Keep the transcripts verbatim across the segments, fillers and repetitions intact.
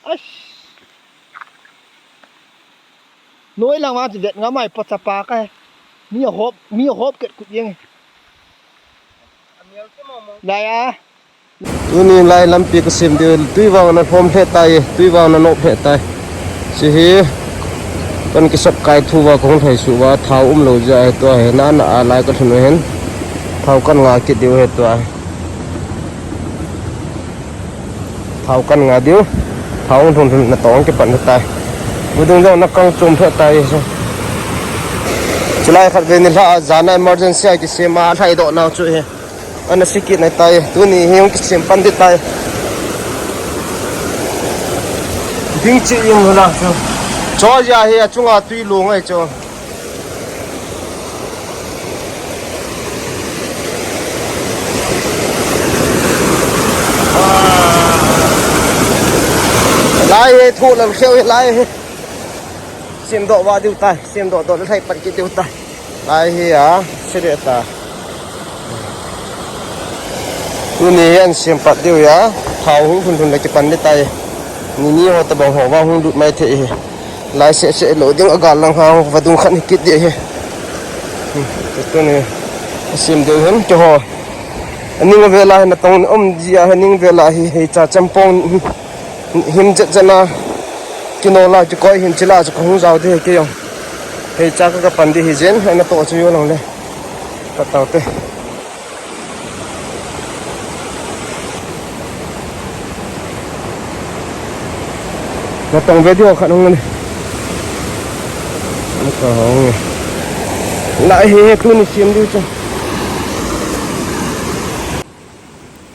Ai. Noi lang ma chu vet nga mai pa chapa ka. Mi a hop, mi a hop ket kut yeng. Lai a. Tuni lai lampi ka sem diu, tui vang na hom lheh tai, tui vang na nop lheh tai. Hiche hi kan kisop kai thu va kong thei su va thao um lou jeh a hi tua hi na na a lai ka lhun u hin. Thao kan nga kit diu hi tua. Thao kan nga diu. Thao hung lhun lhun na tong kipan tai. Budung jong na kang chom lheh tai. Chulai khat ve ni lha a jana emergency a kisem a lhai doh nau chu hi. Ana sikit nai tai. Tuni hi hung kisem pan di tai. Ding chi yung la chu. Cho ya hi a chunga tui lu ngai chu. Lai hi thu lam kheu hi lai hi. Sem doh va diu tai, sem doh doh le thai pan kit diu tai. Lai hi a, siri ta. Tuni hi an sem pat diu ya, thao hung hun hun le kipan le tai. Ni ni ho tabang ho va hung lut mai thei hi. Lai se se lo ding a gal lang ha va dung khan hi kit di hi. Hmm, tuni a sem diu hin ke ho. Aning vela hi na tong um ji a, aning vela hi, hi cha champong him jet jana kino la kikoi hin chila chu kahung jao di hi ke yong. Hi cha ka, ka pan di hi jen, hi na to chu yo lang le. Ka tau te. Natong video khat hung ni. Ka hung. Lai hi hi tuni sem diu chu.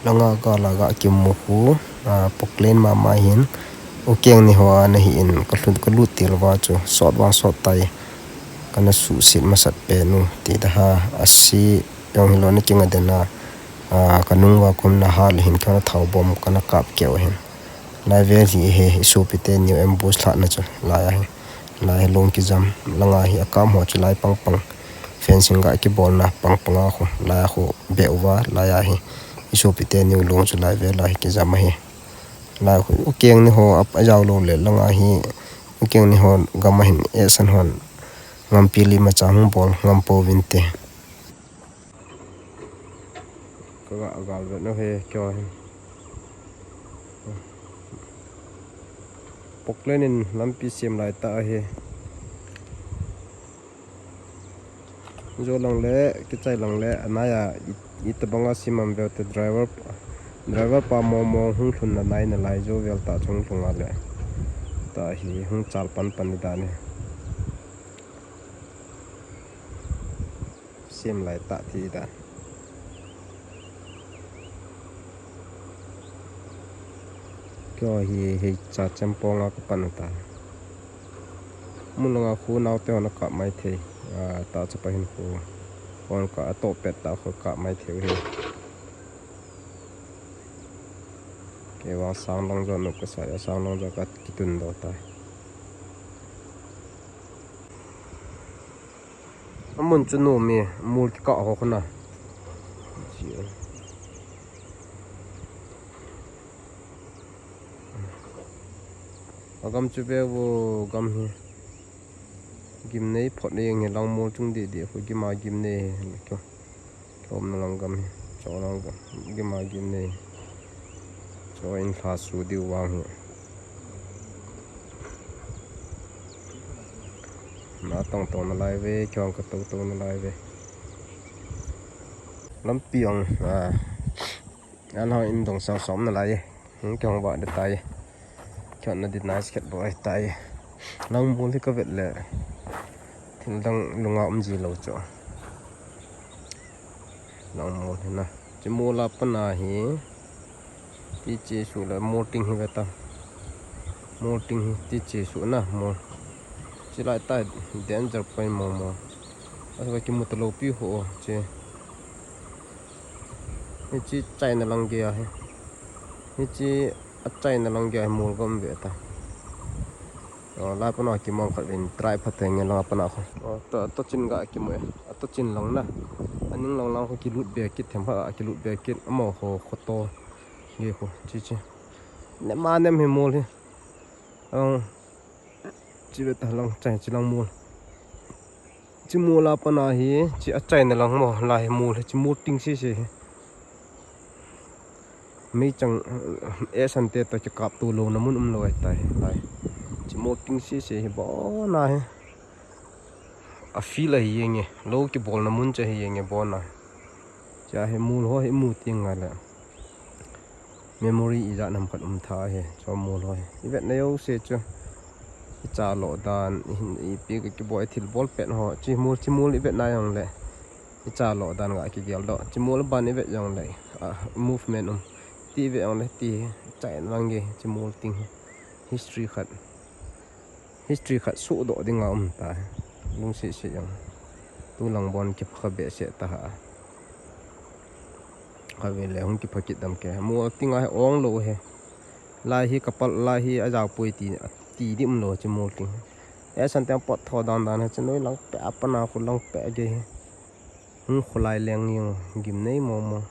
Langa ka la ga kimu khu, a, Poklen mama hin. U keng ni ho a na hi in ka lhun ka lut til va chu. Sot vang sot tai. Kana suhset masat pen u. Ti da ha a si yong hi lo na kinga den a. A, ka nung va kum na ha le hin ka na thao bom ka na kap keu hin. Lai vel hi hi, i sopi te new ambush lhah na chu, lai a hi. Lai hi long kijam, langa hi a kam ho chu lai pang pang. Fencing ga kibol na pang pang a khu, lai a khu be uva, lai a hi. I sopi te new long chu lai vel a hi kijam a hi. Lai khu, u keng ni ho a, a jao lo le, langa hi, u keng ni ho gam a hin, e san hon. Ngampi li ma cha hung bol, ngam po vin te. Ka ga gal vet nau hi kio hi. Poklen in lampi sem lai ta hi. Jo lang le, kichai lang le, anai a i, i tabang a sem am vel te driver, driver pa mo mo hung lhun na nai na lai jo vel ta chung lhung a le. Ta hi hung chal pan pan ni da ni. Sem lai ta ti dan. Kio hi, hi cha champong a ka pan ta. Mun langa khu nau te hon a kap mai thei. A, ta chapa hin khu. Hon ka a to pet ta khu kap mai thei hi. Kei vang sang long jo nu ka sa ya sang long jo ka kitun do ta. Amun chu nu mi mul kikah ho khuna. Agam chu ve vo gam hi. Gimnei phot nei nge lang mul chung di di khu gima gimnei hi. Kiom na lang gam hi, cho lang gam, gima gimnei. Cho in lha su diu vang hi. Na tong tong na lai ve, kiong ka to to na lai ve. Lampi ang, a, an ho in dong sau som na lai. Hung kiong va de tai. Kiong na di nice ket bo ai tai. Lang bul hi ka vet le. Thil dang lunga um ji lo chu. Lang mol hi na. Chi mol a pana hi. Ti chi su le mol ting hi ve ta. Mol ting hi ti chi su na mol. Chi lai ta danger point mo mo. Asa ki mu ta lo pi ho chi. Hi chi China lang ge a hi. Hi chi a China lang ge a hi mol gam ve ta. Lai pana kimang khat in try phat thei nge lang pana khu. To, to chin ga kimu e. To chin lang na. Aning lang lang khu kilut be kit them ha kilut be kit. Amo ho khoto. Ye khu chi chi. Ne ma nem hi mol hi. Ang, chi ve ta lang chai, chi lang mol. Chi mol a pat na hi, chi a chaina lang mo, lai mol, chi mol ting sese hi. Meichang, eh, san te toh kikap to louna mun umlou ahitai, lai. Chi mol ting sese hi, bon a hi. A feel ahi jenge, lou kibolna mun chu ahi jenge, bon a. Chia hi mol ho hi mu teng le memory ijat ham khat um tha ahi, chu mol ho hi. I vetna jouse chu, i chaloh dan, i hin, ipi ka kibol, i thilbol pet ho, chi mol, chi mol i vetna jong le, i chaloh dan ga kigel doh. Chi mol ban i vet jong le, a, movement um. Ti i vet jong le, ti, chai lang ge, chi mol ting hi. History khat. History khat sohdoh dinga um ta. Lungset set jong. Tulang bon kipha behseh ta ha. Kha ve le hung kipha kit dam ke. Mol ting a hi ong lou hi. Lai hi kapal, lai hi a jao poi ti, ti di um lou chi mol ting. E san teng pot tho dan dan hi chu noi lang pe a pat na khu lang pe ge hi. Hung kholai leng jeng gimnei mong mong.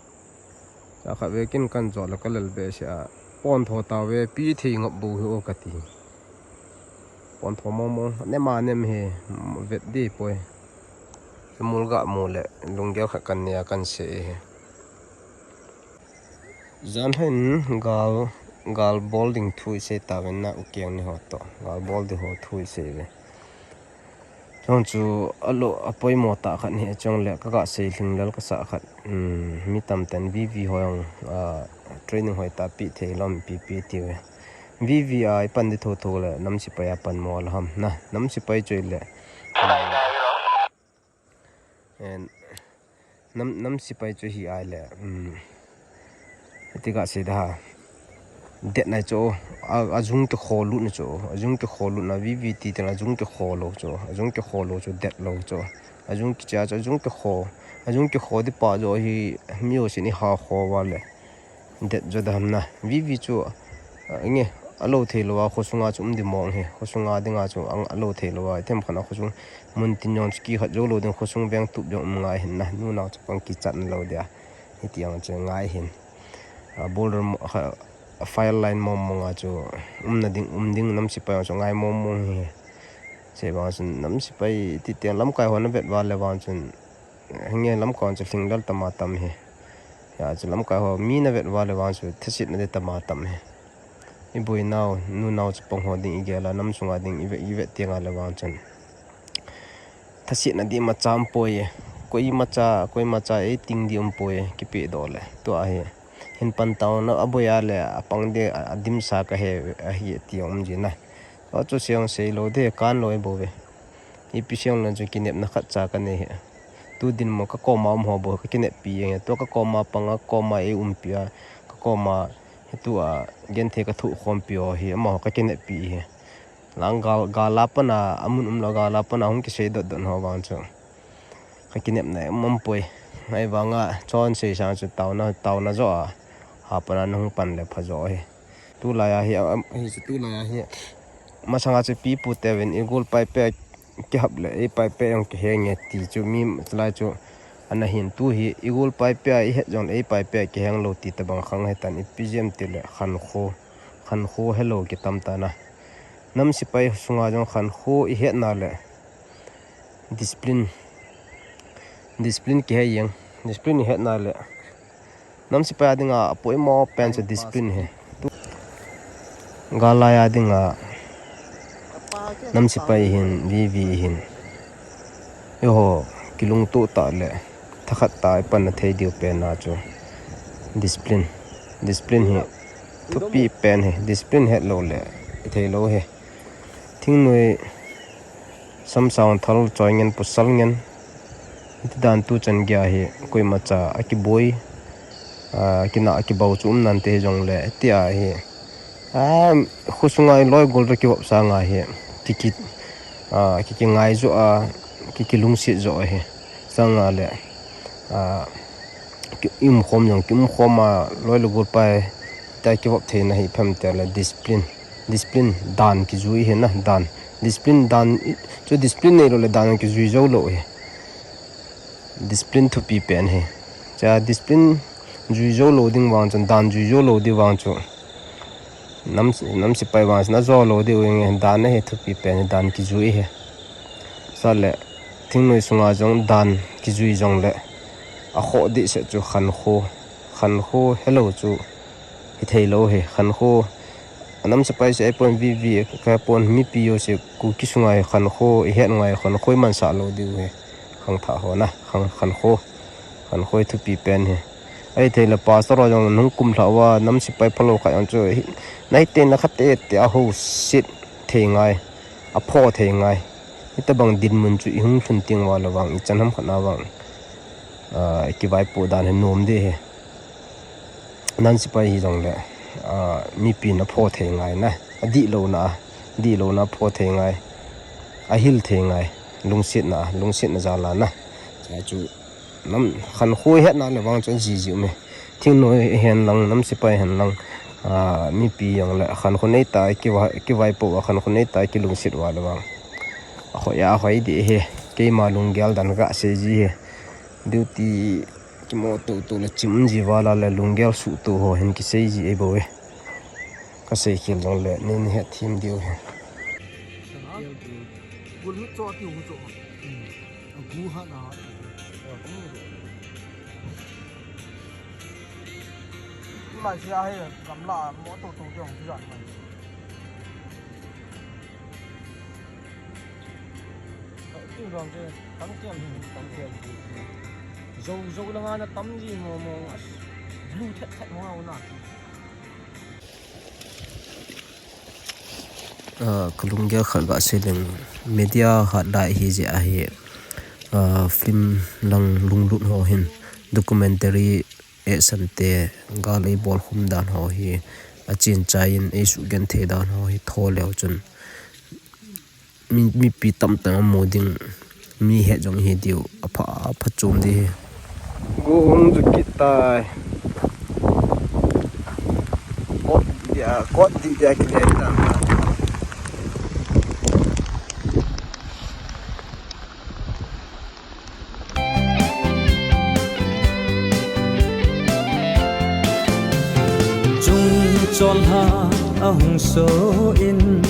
Cha khat ve kin kan jot le ka lel behseh a. Pon tho ta ve pi thei ngap bou hi o kati. Pon tho mong mong. Nem a nem hi vet di poi. Mol ga mu le lunggel khat kan nei a kan se hi. Jan hin gal, gal bol ding thu i sei ta ven na u keng ni ho toh. Gal bol ding ho thu i sei ve. Chong chu a lo a poimo ta khat ni chong le ka ga sei hling lel ka sa khat. Um, mi tam ten V V ho jong, ah, training hoi ta pi thei lom pi pi ti ve. V V a i pan di tho tho le nam sipai a pan mo la ham na. Nam sipai chu le. And nam, nam sipai chu hi ai le, um, ti ka sei da ha. Det nai chu, a, a jung kikho lut na chu, a jung kikho lut na V V T te a jung kikho lou chu, a jung kikho lou chu, det lou chu. A jung kicha chu, a jung kikho, a jung kikho di pa chu hi mi o sin i ha kho va le. Det jo da ham na. V V chu, a, nge, a lo thei lou a, khosunga chu um di mong hi. Khosunga dinga chu ang a lo thei lou a. Item khat a khosung mun tin jong chu ki khat jo lou ding khosung veng tup jong um ngai hin na. Nunau chu pang kichat na lou dia. Hiti ang chu ngai hin. A, border mo, kha, a fire line mong mong a chu um na ding, um ding nam sipai chu ngai mong mong hi. Sei vang chun nam sipai ti tiang lamkai ho na vet va le vang chun Henge lamkai chu hling lel tama tam hi. Ya chu lamkai ho mi na vet va le vang chu thasetna di tama tam hi. I boinau, nunau chapang ho ding i gel a, nam sunga ding i vet, i vet tiang a le vang chun. Thasetna di macha um poi e. Koimacha, koimacha ei ting di um poi e, kipe doh le. Tua hi. Hin pan tau na a boi a le a pang di a, a dimsa ka he a hi ti um ji na. A chu siang sei lo de kan lo e bo ve. Ipi siang lon chu kinepna khat cha ka nei hi. Tu dinmun ka koma um ho bou ka kineppi jeng e. Tua ka koma panga koma ei umpi a, ka koma hi tua genthei ka thoh khompi ho hi amaho ka kineppi hi. Lang gal, gal a pana, amun um lou gal a pana hung kisei dot dot ho vang chu ka kinepna um um poi. Ahivanga chon sei sang chu tauna, tauna jo a, ha pana na hung pan le pha jo hi. Tulai a hi, a, am, hi chu tulai a hi. Masanga chu pi pu te ven i gol pai pe kihap le, ei pai pe jong kiheng e ti chu mi tulai chu ana hin tu hi i gol pai pe a i het jong le ei pai pe kiheng lou ti tabang khang he tan ipi jem ti le khan kho, khan kho he lou kitam ta na. Nam sipai sunga jong khan kho i het na le discipline, discipline kihe jeng, discipline i het na le. Nam sipai a dinga, a poimo pen chu discipline hi. Gal lai a dinga, nam sipai hin, V V hin. Eiho, kilungto ta le, thakhat ta i pan na thei diu pen a chu. Discipline. Discipline hi, thupi pen hi. Discipline het lou le, i thei lou hi. Thingnoi, Samsang thal choi ngen pasal ngen. Hiti dan tu chan gei a hi koimacha a kiboi, a, kina a kibau chu um nante jong le, tia hi. A, khosunga i loi gol ra kivop sanga hi. Kiki, a, kiki ngai jo a, kiki lungset jo a hi. Sanga le, a, ki um khom jong, ki um khom a, loi le gol pai, ta kivop theina hi phem te le discipline. Discipline dan kijui hi na, dan. Discipline dan, i, chu discipline nei lou le dan kijui jou lou hi. Discipline thupi pen hi. Cha discipline jui jou lou ding vang chun, dan jui jou lou ding vang chu. Nam, nam sipai vang sina jo lou diu inge, dan ahi thupi pen hi, dan kijui hi. Sa le, thingnoi sunga jong dan kijui jong le, akhoh dih se chu khankho, khankho helou chu hithei lou hi, khankho. Nam sipai se aipon, V V ka pon, mipi jouse Kuki sunga hi khankho ihet ngai, khankho imansah lou diu hi. Khangthah ho na, khang, khankho, khankho hi thupi pen hi. Ahithei le pastor ho jong nung kum lhah uva, nam sipai phalou khat jong chu hi, nahi tei na khat tei tei a ho sit thei ngai, apho thei ngai. Hitobang dinmun chu ihung lhun teng uva le vang, ichan ham khat na vang, ah, kivaipoh dan hi nom ding hi. Nam sipai hi jong le, ah, mipi na pho thei ngai na, adih louna, adih louna pho thei ngai, ahil thei ngai, lungsetna, lungsetna jal a na. Cha chu Nam khankho ihetna le vang chun jiji um e. Thingnoi hen lang, nam sipai hen lang, ah, mipi jong le khankho neita, kivai, kivaipoh a khankho neita, kilungset uva le vang. Ahoi a, ahoi dih hi, keima lunggel dan kasei ji hi. Duty kimo tutu le chim ji vala le lunggel suhtu ho hin kisei ji ahi bou e. Kasei khel jong le, nei, nei hethem diu hi. Gul mit cho ati hu cho. Gu ha na. Lai sia hai gamla mo to to jong jan mai. Ti jong te tam kiam hi tam kiam. Zo zo la nga na tam ji mo mo as. Blue that that mo na. Ah, kalunggel khat gasei leng, media hat lai hi jeh ahi, ah, film lang lunglut ho hin, documentary action te, gal eibol khum dan ho hi, achen chai in eisuh genthei dan ho hi tho leu chun, mi, mipi tamtah amu ding. Mi het jong hi diu, apha, apha chom di hi. Go hung ju kit tai. Kot dia, kot di dia kile ta. Chung chon ha ahung so in,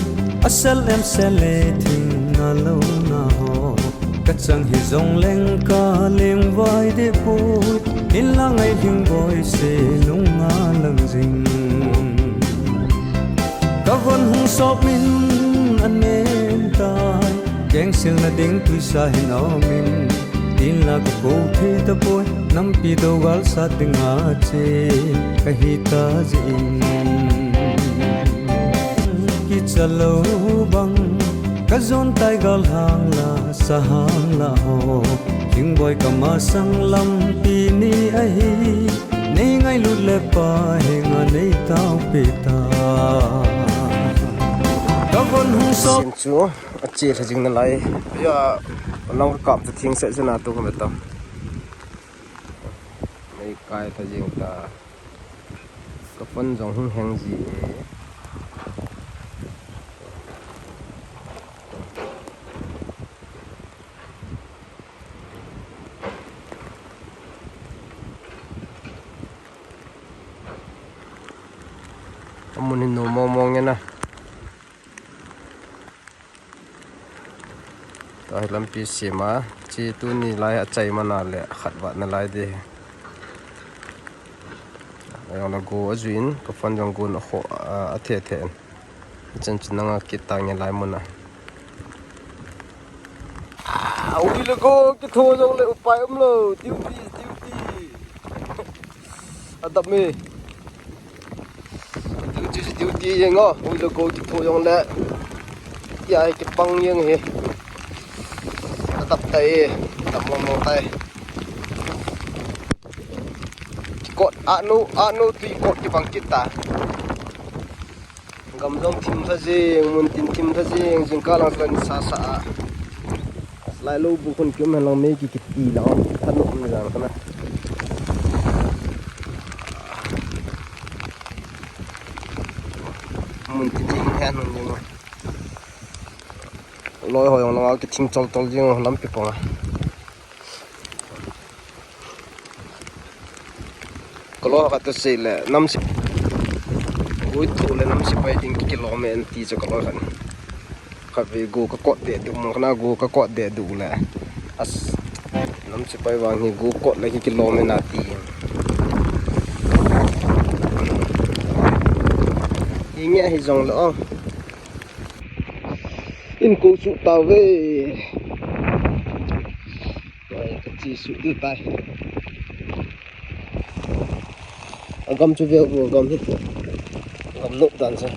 asel em sel le thing na lo na ho. Ka chang hi jong leng ka leng vai deh poi, in la ngai hling boi se nung a lang jing. Ka von hung sop min an men tai, keng sil na ding tuisa hin om in. Tin la ka ko thei ta poi, nampi do gal sat ding a che ka hi ta jin. Kicha lo bang, ka jon tai gal hang la, sa hang la ho. King boi ka masang lampi ni ahi, nei ngailut le pa henga nei tao pe ta. Ka von hung sop. Sin chu, ache lha jing nalai. Ya, nang ka kap ta thing se se na tu ka me ta. Nei kai lha jing ta. Ka phone jong hung hang ji e. Amun hin nom mong mong e na. Tua hi lampi sem a, chi tuni lai achai man a le khat vat nalai di. Ajong la go ajui in, ka phone jong go na kho, a, athe the in. Chan chin nanga kit ta nge lai mun a. Ah, ui le go, kitho jong le upai um lo, duty, duty. Adap me. Duty, duty jeng o, ui le go kitho jong le. Tia hi kipang jeng hi. Adap tai, adap mong mong tai. Kot, anu, anu tui kot kibang kit ta. Gam jong thim lha jeng, mun tin thim lha jeng, jingkah lang lan sa sa a. Lai lou bu khun kium hen lang mei ki kiti lang, than um ni jang kana. Mun tin thim hen lang jeng. Loi ho jong lang a kithing chol chol jeng lampi pang a. Ka loi ho khat to sei le, nam sei. Go Ui, tu le nam sipai ding kikilom e ti chu ka lo khan. Khatvei go ka kot deh duh, mun khat a go ka kot deh duh le. As, nam sipai vang hi go kot le kikilom e nati. Hi nge hi jong le o. In ko su ta ve. Ai, ka chi su diu tai. Agam chu veu ru agam hi. Agam lop dan se.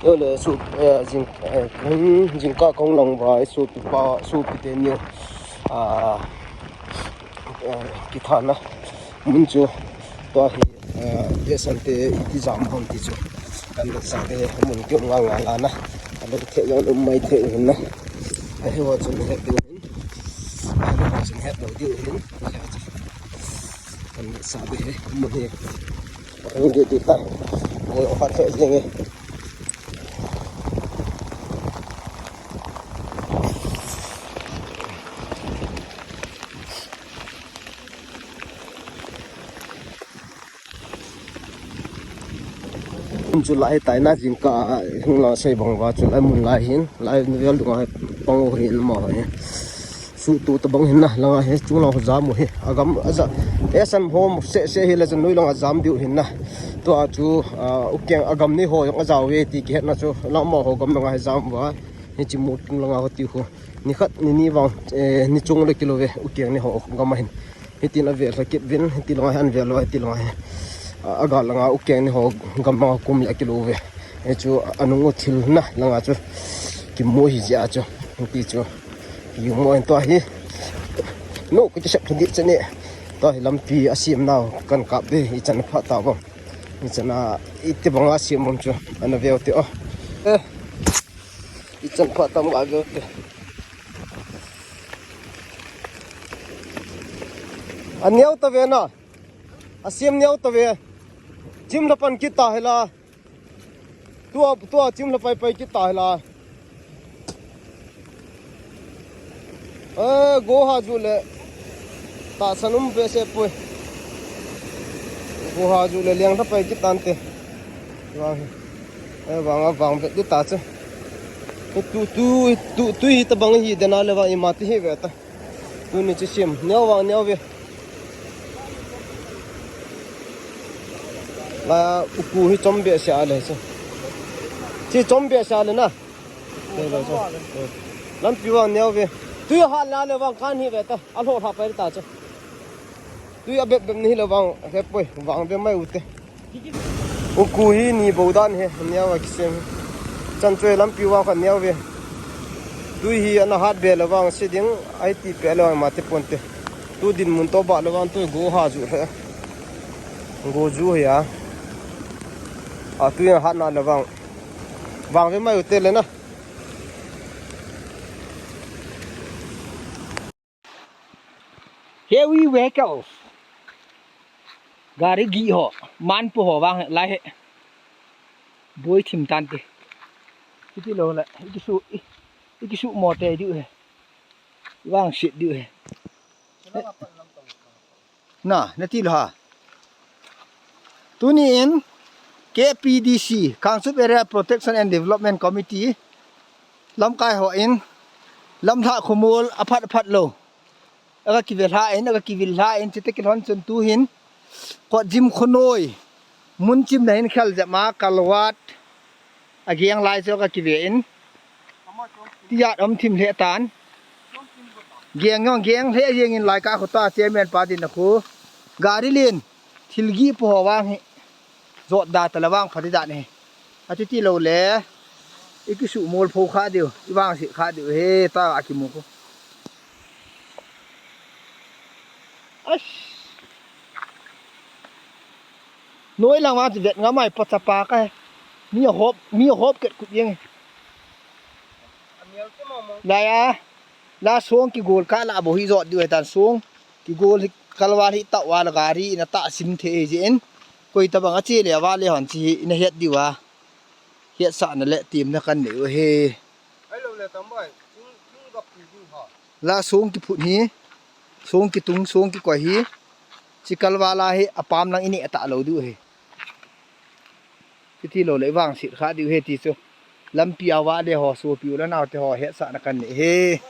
Yo le su, eh, jing, eh, jing, jingkah kong lang vai, supi pa, supi te niu. Ah, eh, kithana. Mun chu, tua hi, eh, esan te iti jam ham ti chu. Kan da sa te mun kiu nga nga la na. Alo te yon um mai te hin na. Ahi wa chun he te hin. Ahi wa chun he lo diu hin. Kan sa be he, mo he. Ang di di ta. Mo ha the jeng e. Mun chu lai tai na jingkah hung la sei bang va chu lai mun lai hin, lai vel dunga pang u hin mo he. Su tu ta bang hin na, langa he chung la ho jam u he. Agam aja. Esan hom se se hi la chan noi langa jam diu hin na. Tua chu, ah, ukeng agam ni ho jong aja ve ti kihet na chu. Lama ho gam langa he jam va. Hichi mu chung langa ho ti ho. Ni khat ni ni vang, eh, ni chung le kilo ve. Ukeng ni ho gam a hin. Hitin a vel kit vin, hiti langa hin vel lo, hiti langa hin. A, aga langa ukeng ni ho gam langa kum le kilo ve. Hichu anung u thil na langa chu. Kimu hi jia chu. Hiti chu. Kimu en to hi. No, ka ti sep thudi chani. To hi lampi a siam nau kan kap de, i chan pha ta bang. I chan a, i ti bang a siam bang chu. Ana veu te o. Eh. I chan pha tam ga veu te. A neo ta ve na. A siam neo ta ve. Chim la pan kit ta hela. Tua, tua chim la pai pai kit ta hela. Eh, go ha ju le. Ta sanum pe se poi. Go ha ju le liang la pai kit tante. Vang. Eh, vang a vang vet di ta che. Tu, tu, tu, tu hi ta bang hi de na le vang i ma ti hi ve ta. Tuni chu sim, neo vang neo ve. La uku hi chom behseh a le chu. Chi chom behseh a le na. Lampi vang neo ve. Tui hat la le vang kan hi ve ta. A lho lha pai ta chu. Tui a bep bep ni hi le vang he poi, vang ve mai u te. Uku hi ni bo dan he, neo a kisem. Chan choi lampi vang kha neo ve. Tui hi ana hat be le vang si ding, ai ti pe le vang ma te pon te. Tu din mun to ba le vang tu go ha ju he. Go ju he a. A tui a hat na le vang. Vang ve mai u te le na. Heavy vehicles. Gari gi ho, man pu ho vang he, lai he. Boi thim tan te. Kiti lo le, i kisu, i, i kisu mo te diu he. Vang sit diu he. Na, na ti lo ha. Tuni in K P D C, Kangchup Area Protection and Development Committee, lamkai ho in, lamlha khomol aphat aphat lo. Aga kive lha in, aga kivil lha in, chite kilhon chun tu hin, Kotjim khonoi, mun chim na hin khel jep ma, Kalwat, ageng lai chu aga kive in, tijat om thim lheh tan. Geng jong geng lheh jeng in lai ka khu ta chairman pa din na khu. Gari lin, thil gi pu ho vang hi. Jot da ta la vang pha di dan hi. Ati ti lo le. I kisu mol pho kha diu, i vang si kha diu he ta a kimu khu. As. Noi lang ma vet nga mai pa chapa ka. Mi a hop, mi a hop ket kut yeng. La ya, la song kigol ka la bo hi jot diu he tan song. Kigol hi kalwal hi ta wa la gari na ta sim the e jin. Koi ta bang a che le wa le hon chi hi na het diu a. Het sa na le tim na kan nei u he. Ai lo le tam bai. Chung, chung gap tu ha. La song kiphut hi, song kitung, song kikoi hi, Chikal vala hi apam lang ineh talou diu ahi. Chuti louleh vangset kha diu ahi ti chu. Lampi a vale ho, sopi u le naote ho hetsahna kanei ahi.